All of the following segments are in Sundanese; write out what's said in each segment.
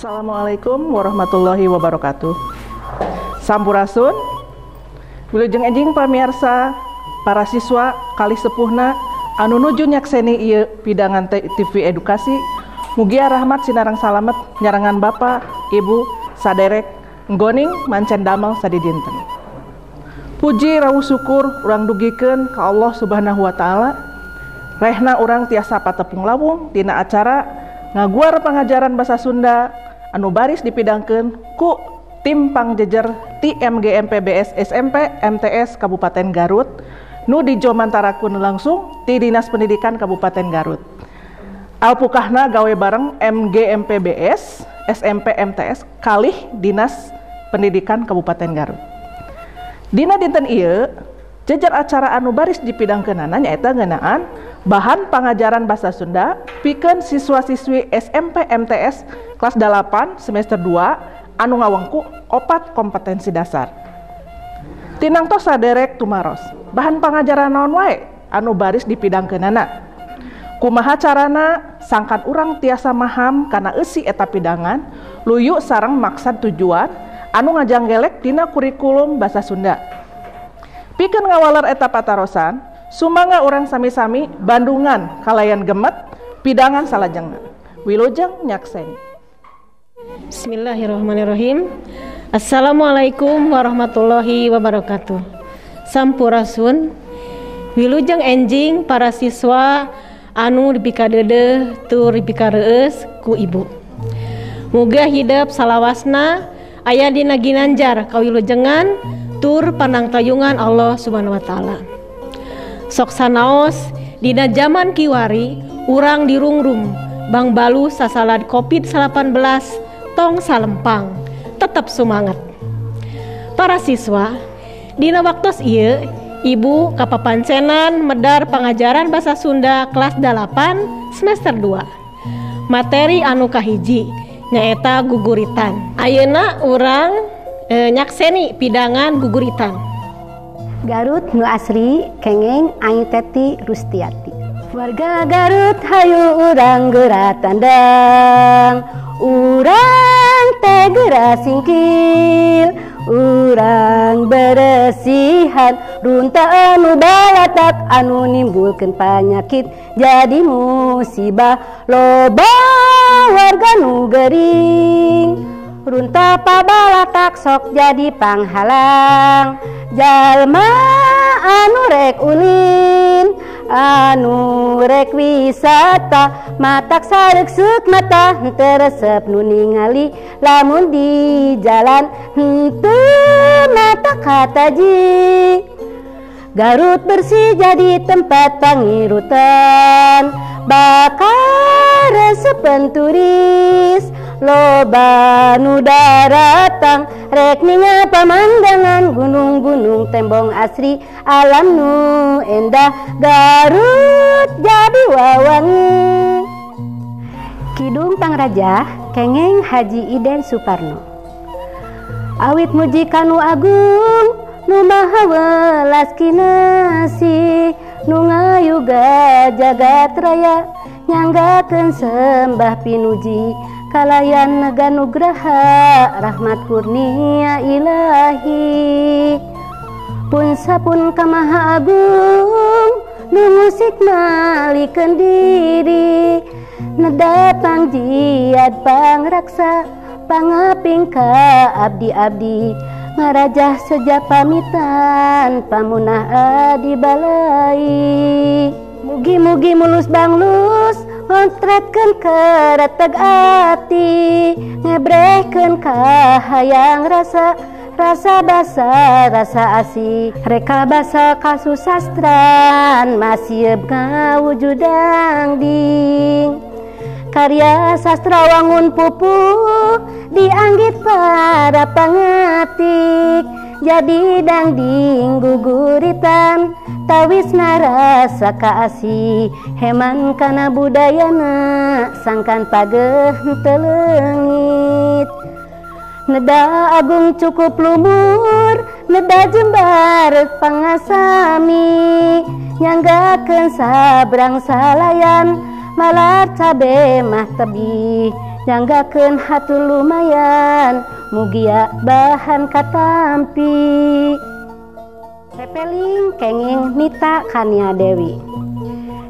Assalamualaikum warahmatullahi wabarakatuh. Sampurasun. Wilujeng enjing pamirsa, para siswa kalih sepuhna anu nuju nyakseni ieu pidangan TV edukasi. Mugia rahmat sinareng salamet nyarengan Bapak, Ibu, saderek nggoning mancen damel sadidinten. Puji rawuh syukur urang dugikeun ka Allah Subhanahu wa taala. Rehna urang tiasa patepung lawung dina acara ngaguar pangajaran bahasa Sunda anu baris dipidangkeun ku tim pangjejer ti MGMPBS SMP MTS Kabupaten Garut nu dijomantarakeun langsung ti Dinas Pendidikan Kabupaten Garut. Alpukahna gawe bareng MGMPBS SMP MTS kalih Dinas Pendidikan Kabupaten Garut. Dina dinten ieu jejer acara anu baris dipidangkeunana nyaeta ngeunaan bahan pangajaran bahasa Sunda pikeun siswa-siswi SMP MTS kelas 8 semester 2 anu ngawengku 4 kompetensi dasar. Tinangtos saderek tumaros, bahan pangajaran naon wae anu baris dipidangkeunana? Kumaha carana sangkan urang tiasa maham kana eusi eta pidangan luyu sareng maksad tujuan anu ngajanggelek dina kurikulum bahasa Sunda. Pikeun ngawaler eta patarosan, sumangga urang sami-sami bandungan kalayan gemet pidangan salajengna. Wilujeng nyakseni. Bismillahirrahmanirrahim. Assalamualaikum warahmatullahi wabarakatuh. Sampurasun. Wilujeng enjing para siswa anu dipikadeudeuh tur dipikareus ku ibu. Muga hidep salawasna aya dina ginanjar kawilujengan tur panangtayungan Allah Subhanahu wa taala. Sok sanaos dina jaman kiwari urang dirungrum bang balu sasalad Covid-19 tong salempang tetap semangat. Para siswa dina waktos ieu ibu kapapancenan medar pangajaran bahasa Sunda kelas 8 semester 2. Materi anu kahiji nyaeta guguritan. Ayeuna urang nyakseni pidangan guguritan. Garut nu asri kengeng Ayu Teti Rustiati. Warga Garut hayu urang geura tandang, urang teh geura singkil, urang beresihan runta anu balatak anu nimbulkeun panyakit jadi musibah loba warga nu gering. Runta pabalatak sok jadi panghalang jalma anu rek ulin anu rek wisata matak sareuk mata henteu resep nu ningali lamun di jalan henteu mata kataji. Garut bersih jadi tempat pangirutan bakal resepen turis loba nu daratang rek ningal pamandangan gunung-gunung tembong asri alam nu endah Garut jadi wawangi. Kidung Pangrajah kengeng Haji Iden Suparno. Awit muji kanu agung nu maha welas kinasih nu ngayuga jagat raya nyanggakeun sembah pinuji kalayan nega nugraha rahmat kurnia ilahi. Pun sapun ka maha agung nu ngusik malikeun diri neda pangjiat pangraksa pangaping ka abdi-abdi ngarajah seja pamitan pamunah adi balai. Mugi-mugi mulus banglus ngontretkeun kereteg ati ngebrehkeun kahayang rasa rasa basa rasa asih reka basa kasusastran masieub ngawujudang ding. Karya sastra wangun pupuk dianggit para pangetik jadi dangding guguritan tawis narasa kaasih heman kana budayana sangkan pageh henteu leungit. Neda agung cukup lumur neda jembar pangasami nyanggakeun sabrang salayan malar cabe mah tebih nyanggakeun hatur lumayan mugia bahan katampi. Pepeling kenging Nita Kania Dewi.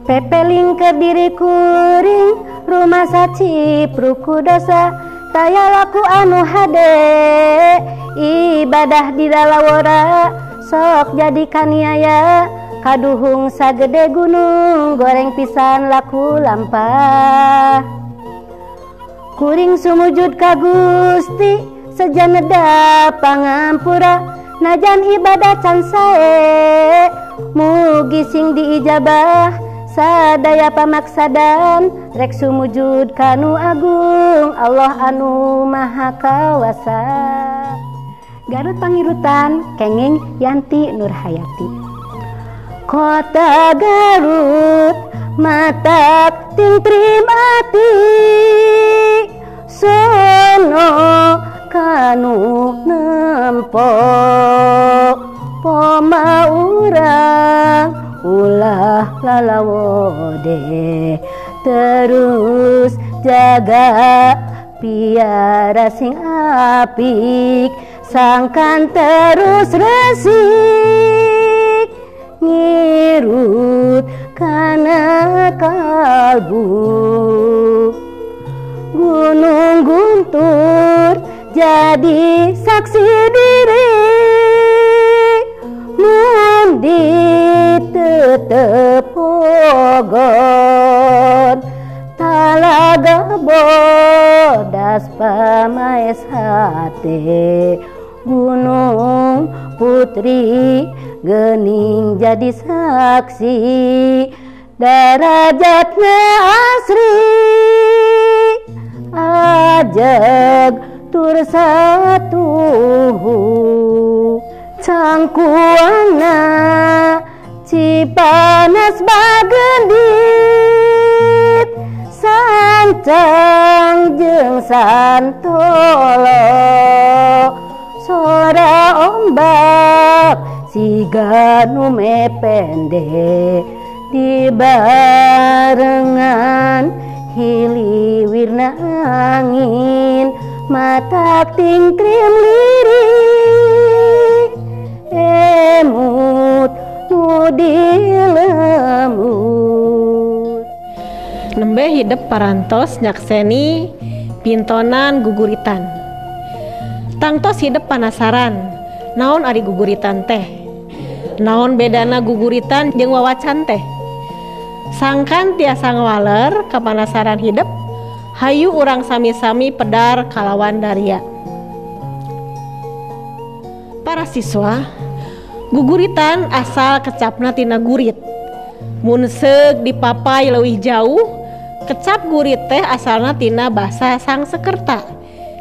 Pepeling ke diri kuring rumah saci pruku dosa taya laku anu hade ibadah di dalawara sok jadi kaniaya kaduhung sagede gunung goreng pisan laku lampah. Kuring sumujud ka Gusti sejaneda pangampura najan ibadah can sae mugi sing diijabah sadaya pamaksadan rek sumujud kanu agung Allah anu maha kawasa. Garut Pangirutan kenging Yanti Nurhayati. Kota Garut matak ting ati sono kanu nempo poma urang ulah lalawode terus jaga piara sing apik sangkan terus resik ngirut kana kalbu. Gunung Guntur jadi saksi diri mundi tetep pogon talaga bodas pamaes hate Gunung Putri gening jadi saksi darajatnya asri ajeg tur satuhu cangkuana Cipanas bagendit sancang jeung santolo sora ombak siga nu mepende dibarengan hiliwirna angin mata tingkrim lirik emut nu dilemut. Nembe hidep parantos nyakseni pintonan guguritan. Tangtos hidep panasaran naon ari guguritan teh, naon bedana guguritan jeung wawacan teh. Sangkan tiasa ngawaler kapanasaran hidep, hayu urang sami-sami pedar kalawan daria. Para siswa, guguritan asal kecapna tina gurit. Mun seug dipapai leuwih jauh, kecap gurit teh asalna tina basa Sangsekerta,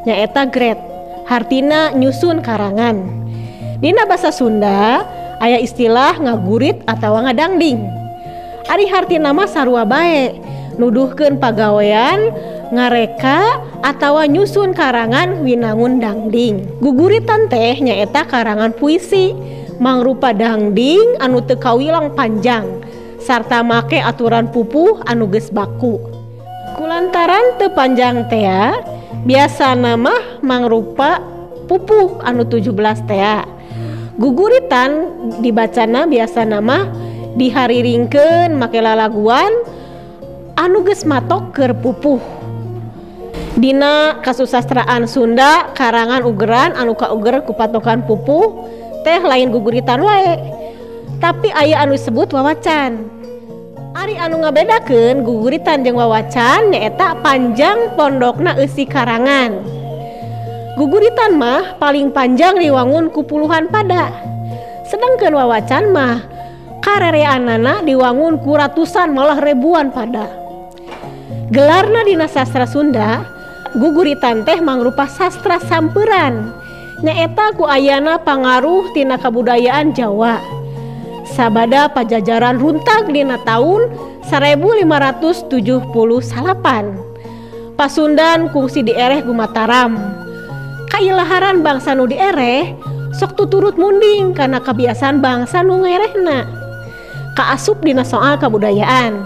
nyaeta gret, hartina nyusun karangan. Dina basa Sunda aya istilah ngagurit atawa ngadangding. Ari hartina mah sarua bae, nuduhkeun pagawean ngareka atawa nyusun karangan winangun dangding. Guguritan teh nyaeta karangan puisi mangrupa dangding anu teu kawilang panjang sarta make aturan pupuh anu geus baku. Kulantaran teu panjang tea, biasana mah mangrupa pupuh anu 17 tea. Guguritan dibacana biasana mah dihariringkeun make lalaguan anu geus matok keur pupuh. Dina kasusastraan Sunda karangan ugeran anu kauger ku patokan pupuh teh lain guguritan wae, tapi aya anu disebut wawacan. Ari anu ngabedakeun guguritan jeung wawacan nyaeta panjang pondokna eusi karangan. Guguritan mah paling panjang diwangun ku puluhan pada, sedangkan wawacan mah karereanana diwangun ku ratusan malah ribuan pada. Gelarna dina sastra Sunda, guguritan teh mangrupa sastra samperan, nyaeta ku ayana pangaruh tina kabudayaan Jawa. Sabada Pajajaran runtag dina taun 1579. Pasundan kungsi diereh ku Mataram. Kailaharan bangsa nu diereh sok tuturut munding karena kebiasaan bangsa nu ngerehna. Kaasup dina soal kabudayaan.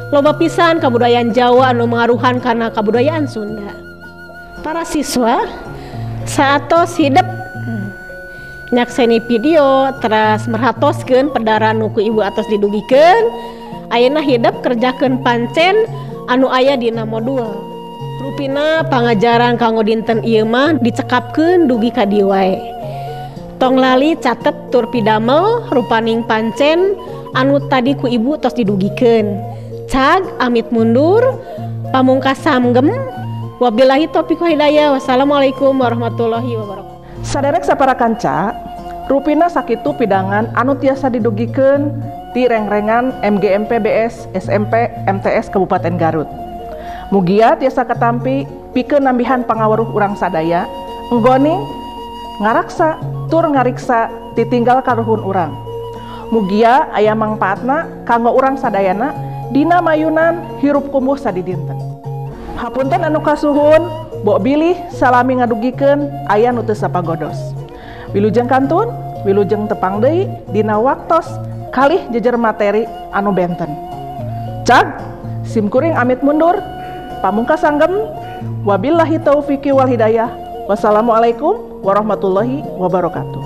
Loba pisan kabudayaan Jawa anu mangaruhan kana kabudayaan Sunda. Para siswa saatos hidep nyakseni video teras merhatoskeun pedaran nu ku ibu atos didugikeun, ayeuna hidep kerjakeun pancen anu aya dina modul. Rupina pangajaran kanggo dinten ieu mah dicekapkeun dugi ka dieu wae. Tong lali catet tur pidamel rupaning pancen anu tadi ku ibu tos didugikeun. Cag amit mundur pamungkas samgem wabillahi taufiq wal hidayah. Wassalamualaikum warahmatullahi wabarakatuh. Saderek sapara kanca, rupina sakitu pidangan anu tiasa didugikeun ti rengrengan MGMP BS SMP MTS Kabupaten Garut. Mugia tiasa katampi pikeun nambihan pangaweruh urang sadaya, enggoning ngaraksa tur ngariksa titinggal karuhun urang. Mugia aya mangpaatna kanggo urang sadayana dina mayunan hirup kumuh sadidinten. Hapunten anu kasuhun, bok bilih salami ngadugikeun aya nu teu sapagodos. Wilujeng kantun, wilujeng tepang deui dina waktos kalih jejer materi anu benten. Cag, simkuring amit mundur, pamungkas sanggem, wabillahi taufiqi wal hidayah. Wassalamualaikum warahmatullahi wabarakatuh.